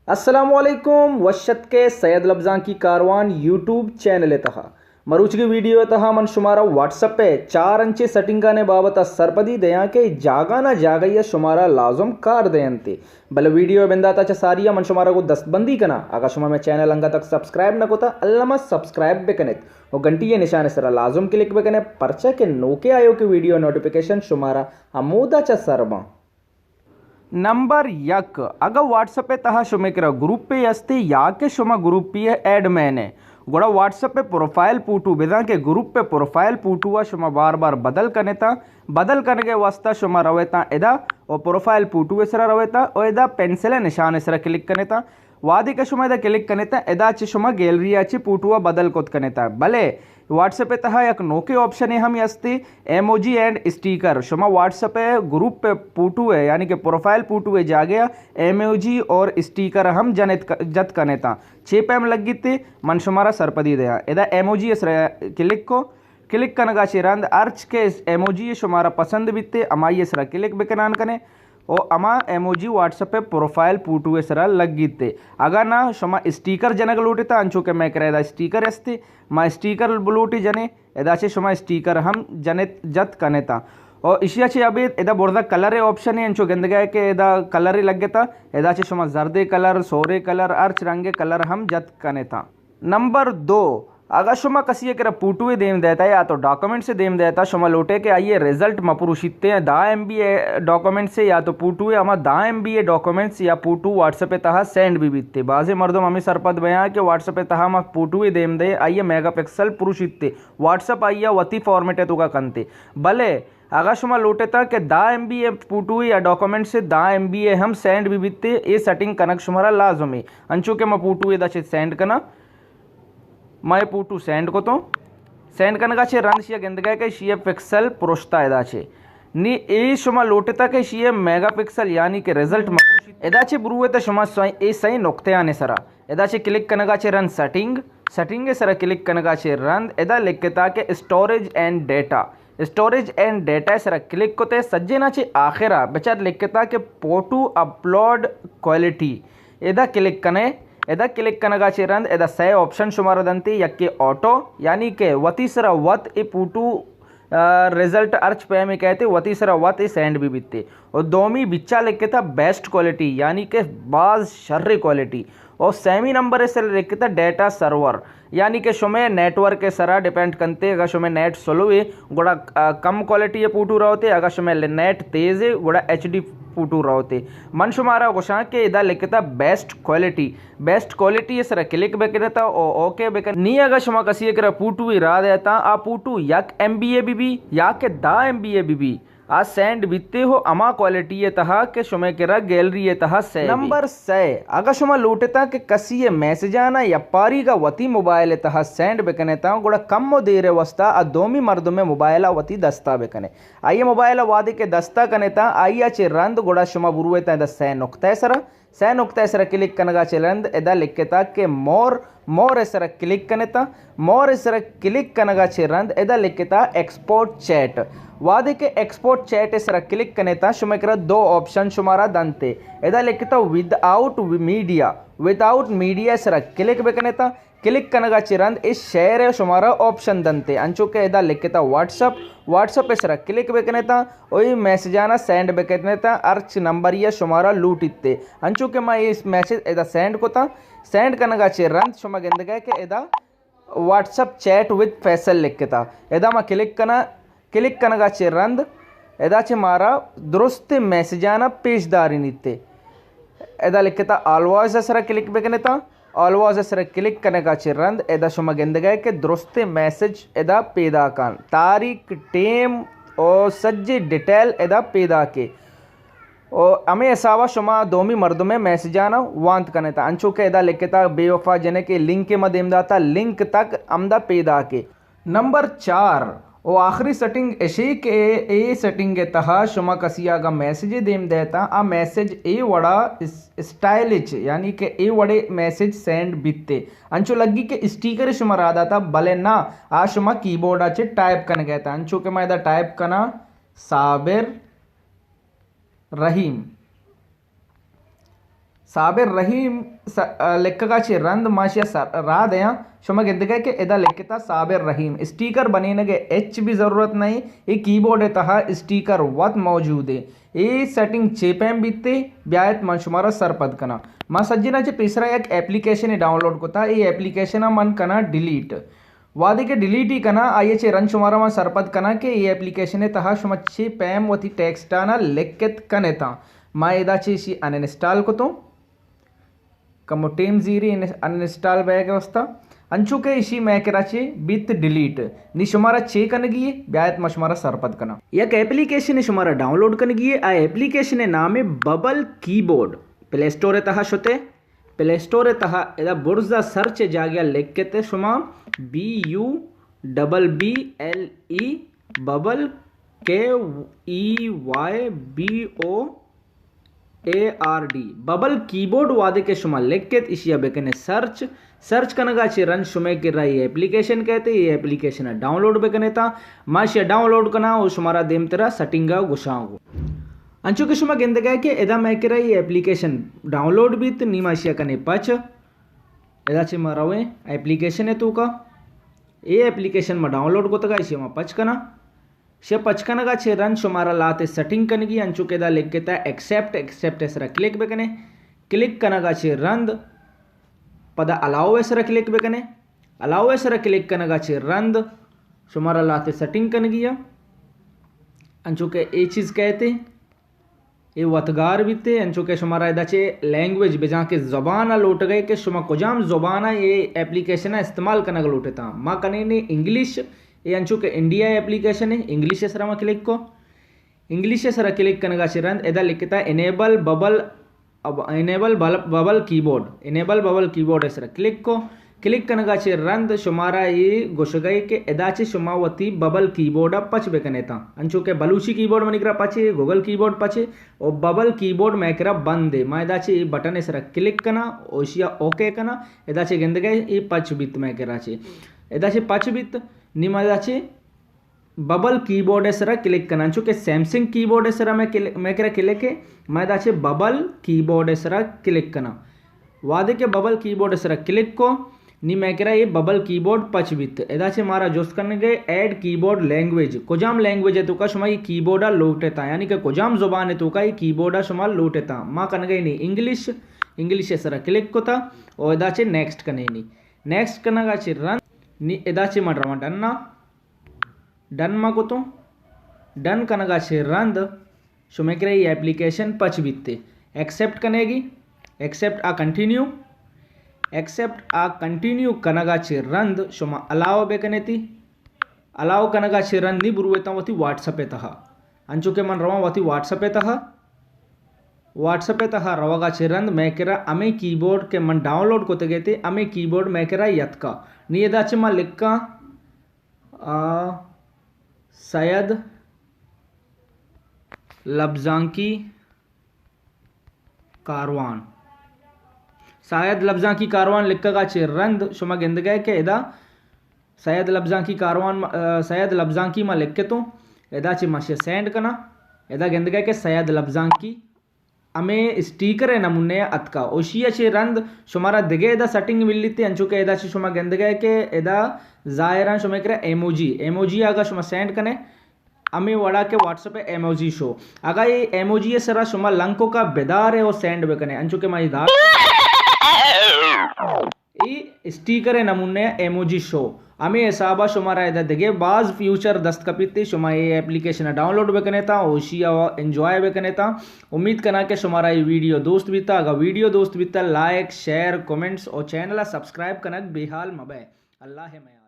السلام علیکم، وش اتکے سید لبزانکی کاروان یوٹیوب چینل ءِ تہا۔ مروچگی ویڈیو ءِ تہا من شمارا واٹس اپ ءِ چار انچیں سیٹنگانی بابت ءَ سرپدی دیاں کہ جاگہ نہ جاگہی ءَ شمارا لازم کار دینت۔ بلے ویڈیو ءِ بندات ءَ چہ ساری ءَ من شمارا گوں دستبندی کناں، اگاں شما مئے چینل انگت تک سبسکرائب نہ کتہ، الما سبسکرائب بکنیت و گھنٹی ءِ نشان ءِ سرا لازم کلک بکنیت، پرچا کہ نوکیں آیوکیں ویڈیو ءِ نوٹیفکیشن شمارا ہمودا چہ سر باں۔ نمبر یک، اگاں واٹس اپ ءِ تہا شمے کرا گروپے ہستی یا کہ شما گروپی ءِ ایڈمن ئے، گڑا واٹس اپ ءِ پروفائل پوٹو، بزاں کہ گروپ ءِ پروفائل پوٹو ءَ شما بار بار بدل کنیت، بدل کنگ ءِ واسطہ شما رویت ادا و پروفائل پوٹو ءِ سرا رویت و ادا پنسل ءِ نشان ءِ سرا کلک کنیت۔ وہدے کہ شما ادا کلک کنیت، ادا چہ شما گیلری ءَ چہ پوٹو ءَ بدل کت کنیت۔ بلے واٹس اپ ءِ تہا یک نوکیں آپشنے ہم ہستی، ایموجی اینڈ اسٹیکر۔ شما واٹس اپ ءِ گروپ ءِ پوٹو ءِ، یعنی کہ پروفائل پوٹو ءِ جاگہ ءَ ایموجی اور اسٹیکر ہم جنت ک-، جت کنیت۔ چے پیم لگیت، من شمارا سرپدی دیاں۔ ادا ایموجی ءِ سرا کلک کو، کلک کنگا چہ رند ہرچ کہ ایموجی شمارا پسند بیت، ہمائی ءِ سرا کلک بکنان کنے۔ و ہما ایموجی واٹس اپ ءِ پروفائل پوٹو ءِ سرا لگیت۔ اگاں نہ شما اسٹیکر جنگ لوٹیت، انچو کہ مئے کرا ادا اسٹیکر استی، ما اسٹیکر بلوٹی جنے، ادا چہ شما اسٹیکر ہم جنت، جت کنیت۔ و اشیا چہ ابید ادا برزا کلر ءِ آپشن ئے، انچو گندگا ئے کہ ادا کلر لگتا، ادا چہ شما زردے کلر، سورے کلر، ہرچ رنگے کلر ہم جت کنیت۔ نمبر دو، اگاں شما کسی ءِ کرا پوٹوے دیم دئیتا یا تو ڈاکومنٹسے دیم دئیتا، شما لوٹے کہ آئی ءِ رزلٹ مہ پروشیت، دہ ایم بی ءِ ڈاکومنٹسے یا تو پوٹوے، ہما دہ ایم بی ءِ ڈاکومنٹس یا پوٹو واٹس اپ ءِ تہا سینڈ بہ بیت۔ بازیں مردم ہمے سرپد بیاں کہ واٹس اپ ءِ تہا ما پوٹوے دیم دئیں، آئی ءِ میگا پکسل پروشیت، واٹس اپ آئی ءَ وتی فارمیٹ ءِ توکا کنت۔ بلے اگاں شما لوٹیت کہ دہ ایم بی ءِ پوٹوے یا ڈاکومنٹسے دہ ایم بی ءَ ہم سینڈ بہ بیت، اے سیٹنگ کنگ شمارا لازم اے۔ انچو کہ ما پوٹوے ادا چہ سینڈ کناں، ما اے پوٹو سینڈ کتوں۔ سینڈ کنگا چہ رند شیا گندگا کہ شیا پکسل پروشتا ادا چہ۔ نی اے شما لوٹتا کہ شیا میگا پکسل یعنی کہ رزلٹ مہ پروشیت۔ ادا چہ برویت شما سائیں، اے سئیں نقطیانی سرا۔ ادا چہ کلک کنگا چہ رند سیٹنگ، سیٹنگ ءِ سرا کلک کنگا چہ رند ادا لکھتا کہ storage and data. Storage and data ءِ سرا کلک کتے، سجینا چہ آخرا بچار لکھتا کہ پوٹو اپلوڈ کوالٹی۔ ادا کلک کنے، ادا کلک کنگا چہ رند ادا سئے آپشن شمارا دنتی، یکے آٹو، یعنی کہ وتی سرا وت اے پوٹو، آ، رزلٹ ہرچ پیمے کئیت وتی سرا وت اے سینڈ بہ بیت۔ و دومی بچا لکھتا بیسٹ کوالٹی، یعنی کہ باز شر کوالٹی۔ و سیمی نمبر ءِ سرا لکھتا ڈیٹا سرور، یعنی کہ شمے نیٹ ورک ءِ سرا ڈیپینڈ کنتے، اگاں شمے نیٹ سلو اے گڑا، آ، کم کوالٹی ءِ پوٹو روتے، اگاں شمے نیٹ تیز اے گڑا ایچ ڈی پوٹو روتے۔ من شمارا گوشاں کہ ادا لکھتا بیسٹ کوالٹی، بیسٹ کوالٹی ءِ سرا کلک بکنتا و اوکے بکن۔ نی اگاں شما کسی ءِ کرا پوٹوے راہ دیتا، آ پوٹو یک ایم بی ءِ بہ بی یا کہ دہ ایم بی ءِ بہ بی، آ سینڈ بیتے ہو ہما کوالٹی ءِ تہا کہ شمے کرا گیلری ءِ تہا سیو بی۔ نمبر سئے، اگاں شما لوٹتا کہ کسی ءِ میسجانا یا پاریگا وتی موبائل ءِ تہا سینڈ بکنتا، گڑا کم و دیر ءِ واسطہ آ دومی مردم ءِ موبائل ءَ وتی دستا بکنے۔ آئی ءِ موبائل ءَ وہدے کہ دستا کنتا، آئی ءَ چہ رند گڑا شما برویتا ادا سئے نقطہ ءِ سرا۔ سئے نقطہ ءِ سرا کلک کنگا چہ رند ادا لکھتا کہ مور، مور ءِ سرا کلک کنتا۔ مور ءِ سرا کلک کنگا چہ رند ادا لکھتا ایکسپورٹ چیٹ۔ وہدے کہ ایکسپورٹ چیٹ ءِ سرا کلک کنتا، شمے کرا دو آپشن شمارا دنتے۔ ادا لکھتا with out media, with out media ءِ سرا کلک بکنتا۔ کلک کنگا چہ رند اے شیئر ءِ شمارا آپشن دنتے، انچو کہ ادا لکھتا واٹس اپ، واٹس اپ ءِ سرا کلک بکنتا و اے میسجانا سینڈ بکنتا ہرچ نمبریا شمارا لوٹیت۔ انچو کہ ما اے میسج ادا سینڈ کتا، سینڈ کنگا چہ رند شما گندگا کہ ادا what's up chat with Faisal لکھتا۔ ادا ما کلک کنا، کلک کنگا چہ رند ادا چہ مارا درست میسجانا پیش دارینیت۔ ادا لکھتا آل وائس ءِ سرا کلک بکنتا۔ آل وائس ءِ سرا کلک کنگا چہ رند ادا شما گندگا کہ درست میسج ادا پیداک انت۔ تاریخ، ٹیم و سجے ڈیٹیل ادا پیداک اے۔ و ہمے حسابا شما دومی مردم ءِ میسجانا وانت کنتا۔ انچو کہ ادا لکھتا بے وفا جنک ءِ لنک ما دیم داتا، لنک تک ہمدا پیداک اے۔ نمبر چار و آخری سیٹنگ اشی کہ اے سیٹنگ ءِ تہا شما کسی ءَ اگاں میسجے دیم دئیتا، آ میسج اے وڑا اس-، اسٹائل اچ، یعنی کہ اے وڑے میسج سینڈ بیتے۔ انچو لگی کہ اسٹیکر شما را داتا، بلے نہ، آ شما کی بورڈ ءَ چہ ٹائپ کنگ ءَ تا۔ انچو کہ ما ادا ٹائپ کناں، صابر رحیم۔ صابر رحیم س-، آ، لکھگا چہ رند ما اشیا سر-، راہ دیاں۔ شما گندگئے کہ ادا لکھتا صابر رحیم۔ اسٹیکر بنینگے ہچ بھی ضرورت نہیں۔ اے کیبورڈ تہا اسٹیکر وت موجود ہے۔ اے سیٹنگ چے پیم بیتے، بیایت من شمارا سرپد کناں۔ ما سجنا چہ پیسرا یک اپلیکیشن ڈاؤنلوڈ کتا، اے اپلیکیشن من کنا ڈیلیٹ۔ وہدے کہ ڈیلیٹ ہی کناں، آئی چہ رند شمارا من سرپد کناں کہ اے اپلیکیشن تہا شما چے پیم وتی ٹیکسٹانا لکھت کنتاں۔ ما ادا چہ اشی ان انسٹال کتوں۔ کمو ٹیم زیری ان-، ان انسٹال بیگ واسطہ۔ انچو کہ اشی مئے کرا چہ بیت ڈیلیٹ۔ نی شمارا چے کنگی ہے، بیایت ما شمارا سرپد کناں۔ یک اپلیکیشن شمارا ڈاؤنلوڈ کنگی ہے، آ اپلیکیشن نام ہے ببل کیبورڈ۔ پلے اسٹور تہا شتے، پلے اسٹور تہا ادا برزا سرچ جاگہ لکھتے شما B U double B L E bubble, K E Y B O A R D, bubble keyboard. وہدے کہ شما لکھت اشیا بکنے سرچ، سرچ کنگا چہ رند شمئے کرا اے اپلیکیشن کئیت، اے اپلیکیشن ڈاؤنلوڈ بکنے تا۔ ما اشیا ڈاؤنلوڈ کناں و شمارا دیمترا سیٹنگا گوشاں گو۔ انچو کہ شما گندگئے کہ ادا مئے کرا اے اپلیکیشن ڈاؤنلوڈ بیت، نی ما اشیا کنے پچ۔ ادا چہ ما رویں اپلیکیشن توکا۔ اے اپلیکیشن ما ڈاؤنلوڈ کتگا، اشیا ما پچ کناں۔ شے پچ کنگا چہ رند شمارا لہتے سیٹنگ کنگی، انچو کہ ادا لکھتا ایکسپٹ، ایکسپٹ سرا کلک بکنے۔ کلک کنگا چہ رند پدا الاؤ سرا کلک بکنے۔ الاؤ سرا کلک کنگا چہ رند شمارا لہتے سیٹنگ کنگی ہے۔ انچو کہ اے چیز کئیت، اے وتگار بیت، انچو کہ شمارا ادا چہ لینگویج بجاں کہ زبان لوٹگئے کہ شما کجام زبان اے اپلیکیشن استعمال کنگ لوٹتاں۔ ما کنیں نے انگلش، اے انچو کہ انڈیا اپلیکیشن ہے، انگلش سرا ما کلک کو۔ انگلش سرا کلک کنگا چہ رند ادا لکھتا انیبل ببل، اب انیبل بل-، bubble keyboard, enable bubble keyboard سرا کلک کو۔ کلک کنگا چہ رند شمارا اے گوشگئے کہ ادا چہ شما وتی ببل کیبورڈا پچ بکنیتاں۔ انچو کہ بلوچی کیبورڈ منی کرا پچے، گوگل کیبورڈ پچے، او ببل کیبورڈ مئے کرا بندے۔ ما ادا چہ اے بٹن سرا کلک کناں، او اشیا اوکے کناں۔ ادا چہ گندگئے اے پچ بیت مئے کرا چہ۔ ادا چہ پچ بیت، نی ما ادا چہ ببل کیبورڈ سرا کلک کناں، چونکہ سیمسنگ کیبورڈ سرا مئے کل-، مئے کرا کلک ہے، ما ادا چہ ببل کیبورڈ سرا کلک کناں۔ وہدے کہ ببل کیبورڈ سرا کلک کو، نی مئے کرا اے ببل کیبورڈ پچ بیت۔ ادا چہ مارا جست کنگے ایڈ کیبورڈ لینگویج، کجام لینگویج توکا شما اے کیبورڈا لوٹتا، یعنی کہ کجام زبان توکا اے کیبورڈا شما لوٹتا۔ ما کنگے نی انگلش، انگلش سرا کلک کتا، او ادا چہ نیکسٹ کنے نی۔ نیکسٹ کنگا چہ رند، نی ادا چہ من رواں ڈنا۔ ڈن ما کتوں۔ ڈن کنگا چہ رند شمئے کرا اے اپلیکیشن پچ بیت۔ ایکسپٹ کنگی، ایکسپٹ آ کنٹینیو، ایکسپٹ آ کنٹینیو کنگا چہ رند شما الاؤ بکنیتی۔ الاؤ کنگا چہ رند نی برویتاں وتی واٹس اپ تہا۔ انچو کہ من رواں وتی واٹس اپ تہا۔ واٹس اپ تہا روگا چہ رند مئے کرا ہمے کیبورڈ کہ من ڈاؤنلوڈ کتگے تے، ہمے کیبورڈ مئے کرا یتکا۔ نی ادا چہ من لکھاں، آ، سید لبزانکی کاروان۔ سید لبزانکی کاروان لکھگا چہ رند شما گندگئے کہ ادا سید لبزانکی کاروان ما-، آ، سید لبزانکی ما لکھتوں۔ ادا چہ ما شے سینڈ کناں۔ ادا گندگئے کہ سید لبزانکی ہمے اسٹیکر نمونے اتکا۔ اوشی چہ رند شمارا دگہ ادا سیٹنگ ملیت، انچو کہ ادا چہ شما گندگئے کہ ادا ظاہراں شمئے کرا ایموجی، ایموجی اگا شما سینڈ کنے، ہمے وڑا کہ واٹس اپ ایموجی شو۔ اگا اے ایموجی سرا شما لنکوکا بدارے او سینڈ بکنے، انچو کہ ما ادا اے اسٹیکر نمونے ایموجی شو۔ ہمے حسابا شمارا ادا دگہ باز فیوچر دست کپیت، شما اے اپلیکیشن ڈاؤنلوڈ بکنے تا، اوشی انجوائے بکنے تا۔ امید کناں کہ شمارا اے ویڈیو دوست بیتا۔ اگا ویڈیو دوست بیتا، لائک، شیئر، کمنٹس اور چینل سبسکرائب کنگ بے حال مبے۔ اللہ میاں۔